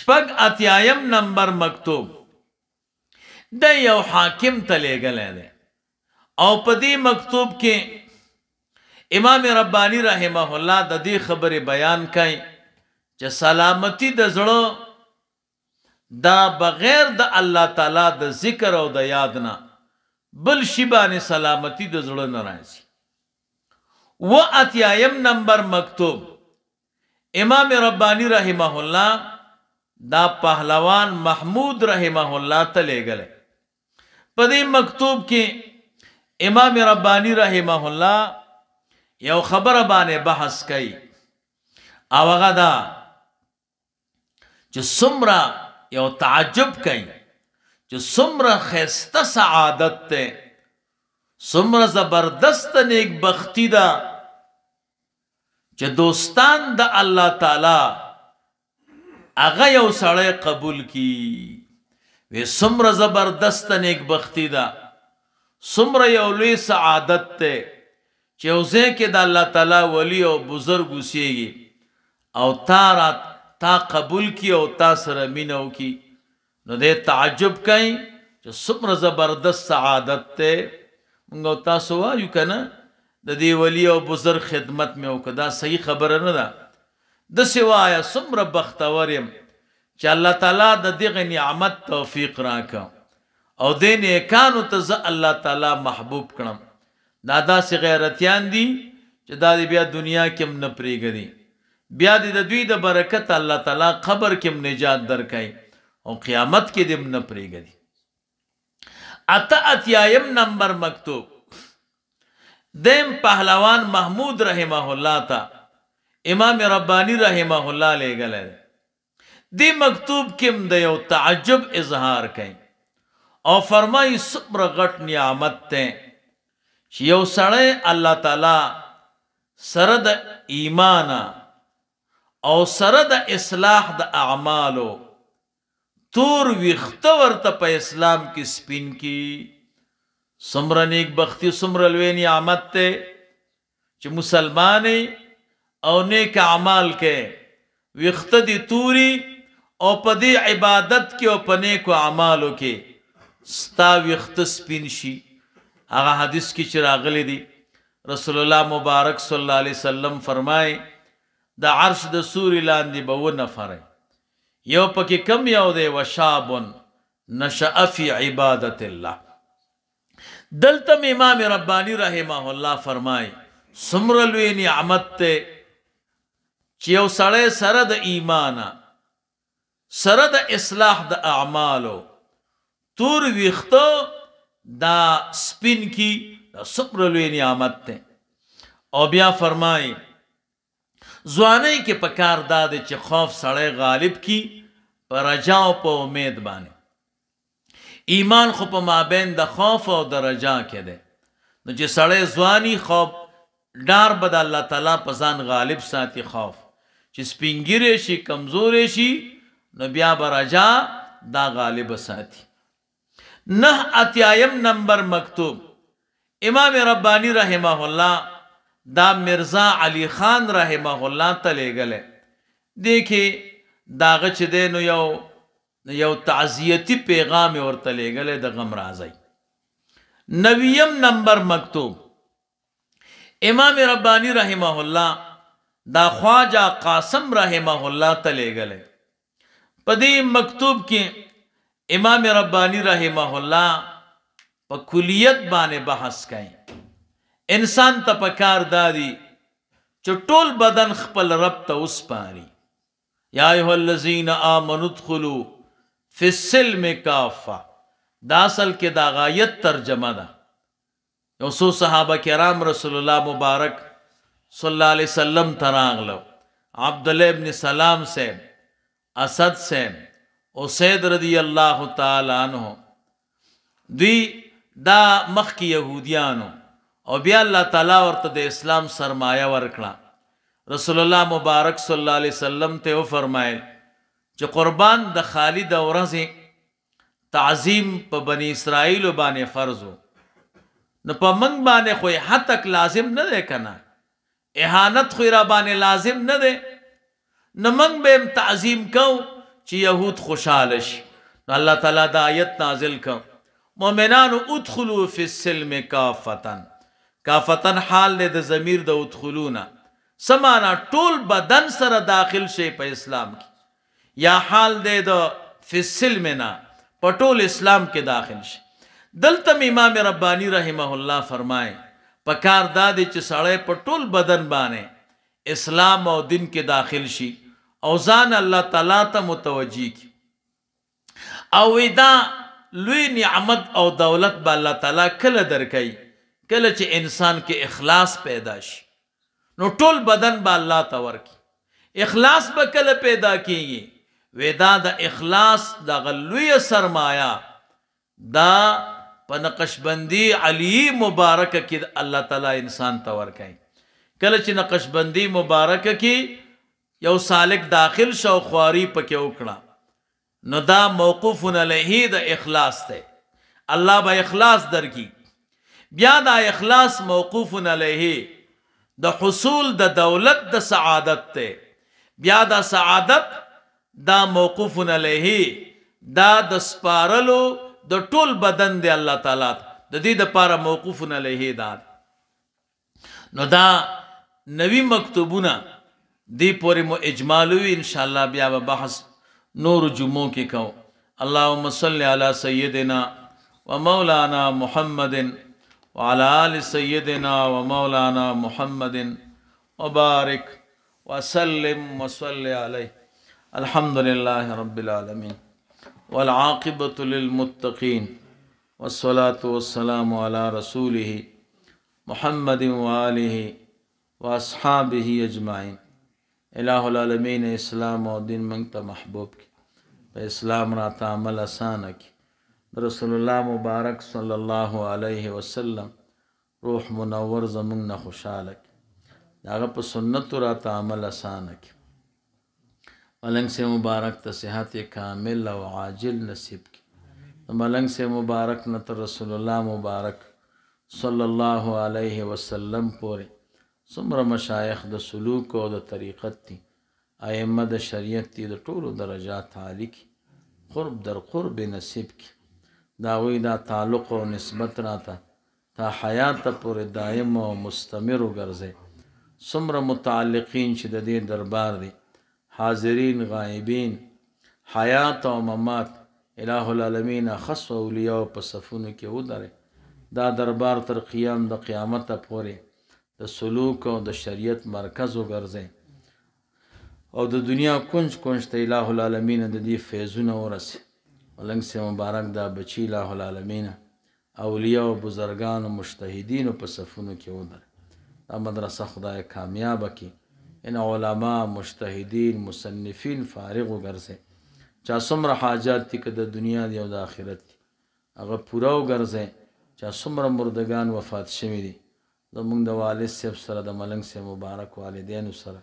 86 نمبر مکتوب د یو حاکم ته لېږلی دی، او په دې مکتوب کې امام ربانی رحمه الله د دې خبرې بیان کوي چې سلامتی د زړه دا بغیر د الله تعالی د ذکر او د یاد نه بل شي باندې سلامتی د زړه نه راځي. 87 نمبر مکتوب امام ربانی رحمه الله دا پهلوان محمود رحمه الله ته لېږلی. په دې مکتوب کې امام ربانی رحمه الله یو خبره باندې بحث کوي، او هغه دا چې څومره یو تعجب کوي چې څومره ښایسته سعادت دی، څومره زبردست نیکبختي ده چې دوستان د الله تعالی هغه یو سړی قبول کی. وی څومره زبردست نیکبختي ده، څومره یو لوی سعادت دی چې یو ځای کې د الله تعالی ولی او بزرګ اوسېږي او تا قبول کی او تا سره مینه وکړي. نو دی تعجب کوي چې څومره زبردست سعادت دی. موږ او تاسو وایو که نه د دې ولی او بزرګ خدمت مې وکړه، دا صحیح خبره نه ده. داسې وایه څومره بختور یم چې الله تعالی د دغه نعمت توفیق راکړ او دې نیکانو ته زه الله تعالی محبوب کړم. دا داسې غیرتیان دي چې دا دې بیا دنیا کې هم نه پرېږدي، بیا دې د دوی د برکت الله تعالی قبر کې هم نجات درکوي او قیامت کې دې هم نه پرېږدي. 88 نمبر مکتوب دیم پهلوان محمود رحمه الله ته امام ربانی رحمه الله لېږلی دی. دې مکتوب کې هم د یو تعجب اظهار کوي او فرمایي څومره غټ نعمت دی چې یو سړی الله تعالی سره د ایمانه او سره د اصلاح د اعمالو تور ویښته ورته په اسلام کې سپین کی. څومره نیکبختي، څومره لوی نعمت دی چې مسلمان او نیک اعمال کوي، ویښته دې توري او په دې عبادت کې او په نیکو اعمالو کې ستا ویښته سپین شي. هغه حدیث کې چې راغلی دی رسول الله مبارک صلی الله علیه وسلم فرمایي د عرش د سوري لاندې به و نفر یو پکې کم یو دی وشاب نشأ فی عبادت الله. دلته امام ربانی رحمه الله فرمایي څومره لوی نعمت دی چې یو سړی سره د ایمانه سره د اصلاح د اعمالو تور ویښته دا سپین کی، دا څومره لوی نعمت دی. او بیا فرمایي ځوانۍ کې پکار دا دی چې خوف سړی غالب کی په رجا او په امید باندې. ایمان خو په مابین د خوف او د رجا کې دی، نو چې سړی ځواني خوف ډار به د الله تعالی په ځان غالب ساتي. خوف چې سپینګیری شي کمزوری شي نو بیا به رجا دا غالب ساتي. 89 نمبر مکتوب امام ربانی رحمه الله دا مرزا علی خان رحمه الله ته لېږلی. دې کې داغه چې دی نو یو تعزیتي پیغام یې ورته لېږلی د غم رازی. 90 نمبر مکتوب امام ربانی رحمه الله دا خواجه قاسم رحمه الله ته لېږلی. په دې مکتوب کې امام ربانی رحمه الله په کلیت باندې بحث کوي. انسان ته پکار دا دی چې ټول بدن خپل رب ته وسپاري. یا ایها الذین آمنوا ادخلوا فی السلم کافه، دا اصل کې دا غایت ترجمه ده. یو څو صحابه کرام رسول الله مبارک صلی الله علیه وسلم ته راغلو، عبدالله ابن سلام صاحب، اسد صاحب، اسید رضی الله تعالی عنہ، دوی دا مخکې یهودیانو او بیا الله تعالی ورته د اسلام سرمایه ورکړه. رسول الله مبارک صلی الله علیه وسلم ته وفرمایل چې قربان د خالی د ورځې تعظیم په بني اسرائیلو باندې فرض و، نو په موږ باندې خو یې حتک لازم نه دی که نه، اهانت خو یې را باندې لازم نه دی، نو موږ به هم تعظیم کوو. چې یهود خوشحاله شي. نو الله تعالی دا آیت نازل کړ، مؤمنانو ادخلوا فی السلم کافتن. کافتن حال دی د ضمیر د ادخلونه، څه معنا؟ ټول بدن سره داخل شي په اسلام کې، یا حال دی د فی السلم نه په ټول اسلام کې داخل شي. دلته امام ربانی رحمه الله فرمایي په کار دا دی چې سړی په ټول بدن باندې اسلام او دین کې داخل شي او ځان الله تعالی ته متوجه کړي. او دا لوی نعمت او دولت به الله تعالی کله درکوي؟ کله چې انسان کې اخلاص پیدا شي، نو ټول بدن به الله ته ورکړي. اخلاص به کله پیدا کیږي؟ وی دا د اخلاص دغه لویه سرمایه دا په نقشبندي علی مبارکه کې الله تعالی انسان ته ورکوي. کله چې نقشبندي مبارکه کې یو سالک داخل شو، خواري پکې وکړه، نو دا موقوف علیه د اخلاص دی، الله به اخلاص درکړي. بیا دا اخلاص موقوف علیه د حصول د دولت د سعادت دی، بیا دا سعادت دا موقوف علیه دا د سپارلو د ټول بدن دی الله تعالی ته، د دې دپاره موقوف علیه دا. نو دا نوي مکتوبونه دې پورې مو اجمالوي، انشاءالله بیا به بحث نور جمعو کې کوو. اللهم صل علی سیدنا ومولانا محمد وعلى آل سیدنا ومولانا محمد وبارک وسلم وصل علیه. الحمد لله رب العالمین والعاقبة للمتقین والصلاة والسلام على رسوله محمد وآله واصحابه اجمعین. الہ العالمین اسلام او دین مونږ ته محبوب کی، په اسلام راته عمل اسانه کی. رسول الله مبارک صلی الله علیه وسلم روح منور زمونږ نه خوشحاله کی، د هغه په سنتو راته عمل اسانه کی. ملنګ سے مبارک ته صحت کامل او عاجل نصیب کی. د ملنګ سے مبارک نه تر رسول الله مبارک صلی الله علیه وسلم پورې څومره مشایخ د سلوک او د طریقت دي، ائمه د شریعت دي، د ټولو درجات عالي کړي، قرب در قرب نصیب کړي. د هغوی دا تعلق او نسبت راته تا حیاته پورې دایم او مستمر وګرځي. څومره متعلقین چې د دې دربار دي، حاضرین غایبین، حیات او ممات، الہ العالمین خص اولیاء په صفونو کې ودرې. دا دربار تر قیام د قیامته پورې د سلوک او د شریعت مرکز وګرځي او د دنیا کنج کنج ته الہ العالمین د دې فیضونه ورسي. ملنګ سے مبارک دا بچی الہ العالمین اولیاء او بزرګانو مجتهدینو په صفونو کې ودرې. دا مدرسه خدای کامیابه کړي، ان علما مجتهدین مصنفین فارغ وګرځي. چا څومره حاجات دي که د دنیا دی او د آخرت دي هغه پوره وګرځي. چا څومره مردګان وفات شوي دي زمونږ د والد صاحب سره، د ملنګ صاحب مبارک والدینو سره،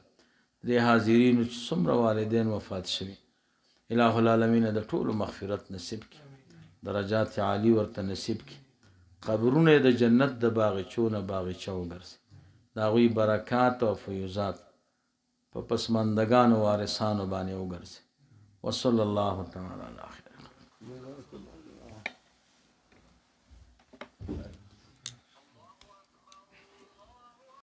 دې حاضرینو چې څومره والدین وفات شوي، الہ العالمین د ټولو مغفرت نصیب کړي، درجات عالی ورته نصیب کړي، قبرونه د جنت د باغچو نه باغچه وګرځي. د هغوی برکات او فیوزات په پسماندګانو وارثانو باندې وګرځي. وصلی الله تعالی علی خیر.